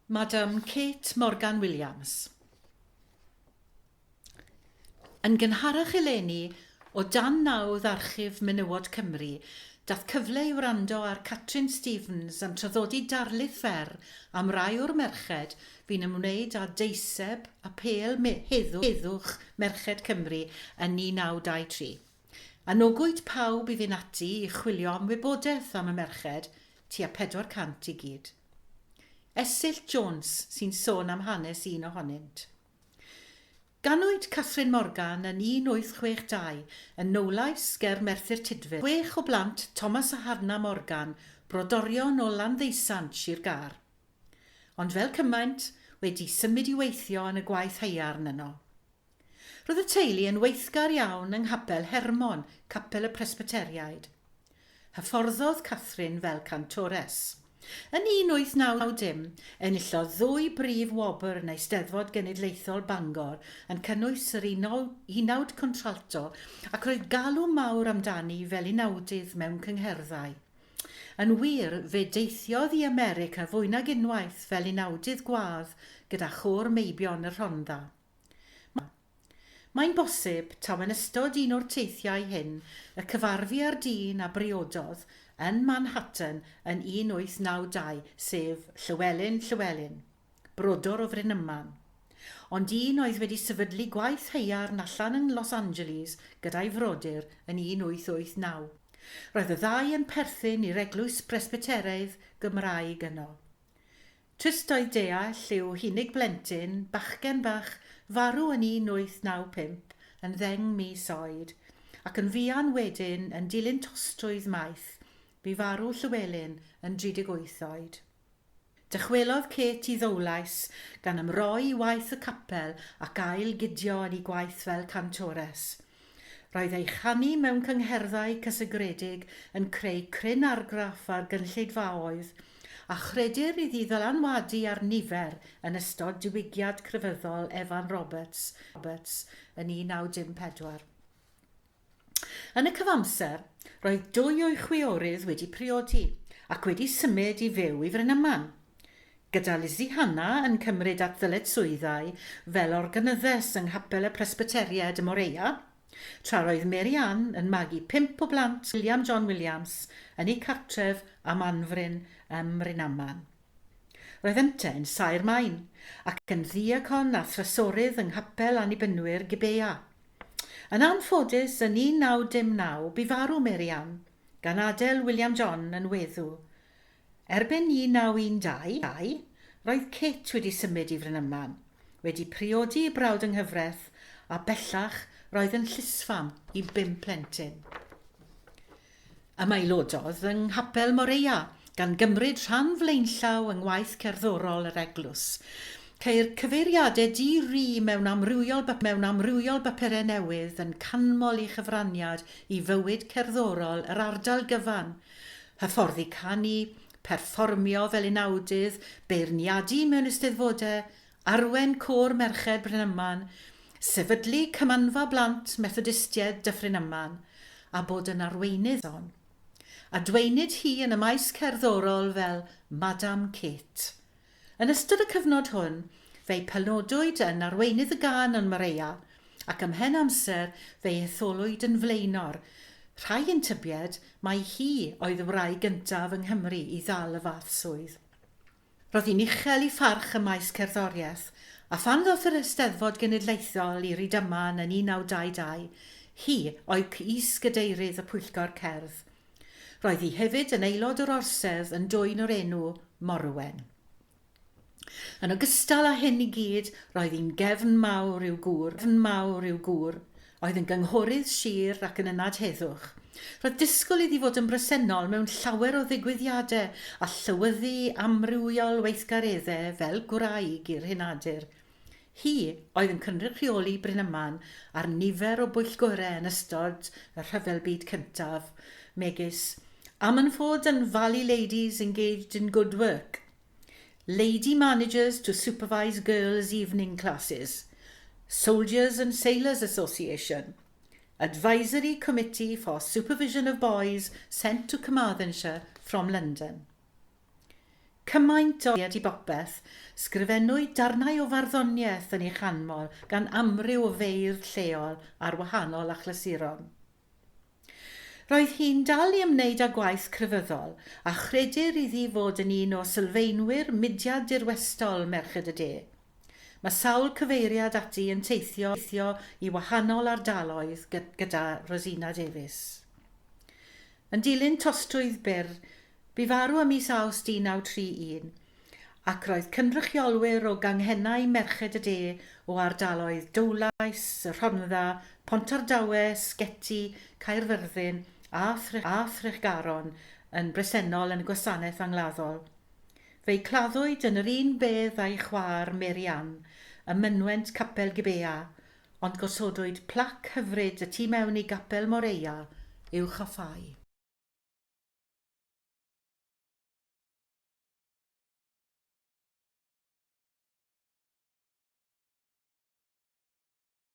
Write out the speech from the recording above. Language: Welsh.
Madam Kate Morgan Williams. Yn gynharach eleni, o dan nawdd Archif Menywod Cymru, daeth cyfle i wrando ar Catrin Stevens yn traddodi darlith fer am rai o'r merched fu'n ymwneud â deiseb apêl heddwch Merched Cymru yn 1923. Anogwyd pawb i fynd ati i chwilio am wybodaeth am y merched, tua 400 i gyd. Esyllt Jones sy'n sôn am hanes un ohonynt. Ganwyd Catherine Morgan yn 1862 yn Nowlais ger Merthyr Tudful, chwech o blant Thomas a Harna Morgan, brodorion o Landdeusant, Sir Gâr. Ond fel cymaint, wedi symud i weithio yn y gwaith haearn yno. Roedd y teulu yn weithgar iawn yng Nghapel Hermon, capel y Presbyteriaid. Hyfforddodd Catherine fel cantores. Yn 1890, enillodd ddwy brif wobr yn Eisteddfod Genedlaethol Bangor yn cynnwys yr unawd contralto ac roedd galw mawr amdani fel unawdydd mewn cyngherddau. Yn wir, fe deithiodd i America fwy nag unwaith fel unawdydd gwadd gyda Chôr Meibion y Rhondda. Mae'n bosib taw yn ystod un o'r teithiau hyn y cyfarfu â'r dyn a briododd yn Manhattan yn 1892, sef Llywelyn Llywelyn, brodor o Frynaman. Ond un oedd wedi sefydlu gwaith haearn allan yn Los Angeles gyda'i frodyr yn 1889. Roedd y ddau yn perthyn i'r Eglwys Bresbyteraidd Gymraeg yno. Trist oedd deall i'w hunig blentyn, bachgen bach, farw yn 1895 yn ddeng mis oed, ac yn fuan wedyn, yn dilyn tostrwydd maith, bu farw Llywelyn yn 38 oed. Dychwelodd Kate i Ddowlais, gan ymroi i waith y capel ac ail-gydio yn ei gwaith fel cantores. Roedd ei chanu mewn cyngherddau cysegredig yn creu cryn argraff ar gynulleidfaoedd, a chredir iddi ddylanwadu ar nifer yn ystod diwygiad crefyddol Evan Roberts Roberts yn 1914. Yn y cyfamser, roedd dwy o'i chwiorydd wedi priodi ac wedi symud i fyw i Frynaman. Gyda Lizzie Hannah yn cymryd at ddyletswyddau fel organyddes yng Nghapel y Presbyteriaid ym Moreia, tra roedd Mary Ann yn magu pump o blant William John Williams yn eu cartref am Anfryn ym Mrynaman. Roedd yntau'n saer maen, ac yn ddiacon a thrysorydd yng Nghapel Annibynwyr Gibea. Yn anffodus, yn 1909 bu farw Mary Ann, gan adael William John yn weddw. Erbyn 1912, roedd Kate wedi symud i Frynaman, wedi priodi ei brawd yng nghyfraith a bellach roedd yn llysfam i bum plentyn. Ymaelododd yng Nghapel Moreia, gan gymryd rhan flaenllaw yng ngwaith cerddorol yr eglwys. Ceir cyfeiriadau di-ri mewn amrywiol mewn amrywiol bapurau newydd yn canmol ei chyfraniad i fywyd cerddorol yr ardal gyfan, hyfforddi canu, perfformio fel unawdydd, beirniadu mewn eisteddfodau, arwain côr merched Brynaman, sefydlu Cymanfa Blant Methodistiaid Dyffryn Aman, a bod yn arweinydd on. Adwaenid hi yn y maes cerddorol fel Madam Kate. Yn ystod y cyfnod hwn, fe'i penodwyd yn arweinydd y gân yn Moreia, ac ymhen amser fe'i hetholwyd yn flaenor, rhai yn tybied mai hi oedd y wraig gyntaf yng Nghymru i ddal y fath swydd. Roedd hi'n uchel ei pharch ym maes cerddoriaeth, a phan ddoth yr Eisteddfod Genedlaethol i Rydaman yn 1922, hi oedd is-gadeirydd y Pwyllgor Cerdd. Roedd hi hefyd yn aelod o'r Orsedd yn dwyn o'r enw Morwen. Yn ogystal â hyn i gyd, roedd hi'n gefn mawr i'w gŵr, gefn mawr i'w gŵr, oedd yn gynghorydd sir ac yn ynad heddwch. Roedd disgwyl iddi fod yn bresennol mewn llawer o ddigwyddiadau a llywyddu amrywiol weithgareddau fel gwraig i'r henadur. Hi oedd yn cynrychioli Brynaman ar nifer o bwyllgorau yn ystod y Rhyfel Byd Cyntaf, megis Ammanford and Valley Ladies Engaged in Good Work, Lady Managers to Supervise Girls' Evening Classes, Soldiers and Sailors Association, Advisory Committee for Supervision of Boys Sent to Carmarthenshire from London. Cymaint o i bopeth, sgrifennwyd darnau o farddoniaeth yn ei chanmol gan amryw o feirdd lleol ar wahanol achlysuron. Roedd hi'n dal i ymwneud â gwaith crefyddol, a chredir iddi fod yn un o sylfaenwyr mudiad dirwestol Merched y De. Mae sawl cyfeiriad ati yn teithio i wahanol ardaloedd gyda Rosina Davies. Yn dilyn tostrwydd byr, bu farw ym mis Awst 1931, ac roedd cynrychiolwyr o ganghennau Merched y De o ardaloedd Dowlais, y Rhondda, Pontardawe, Sgeti, Caerfyrddin a Thregaron yn bresennol yn y gwasanaeth angladdol. Fe'i claddwyd yn yr un bedd â'i chwaer Mary Ann ym mynwent Capel Gibea, ond gosodwyd plac hyfryd y tu mewn i Gapel Moreia i'w choffáu.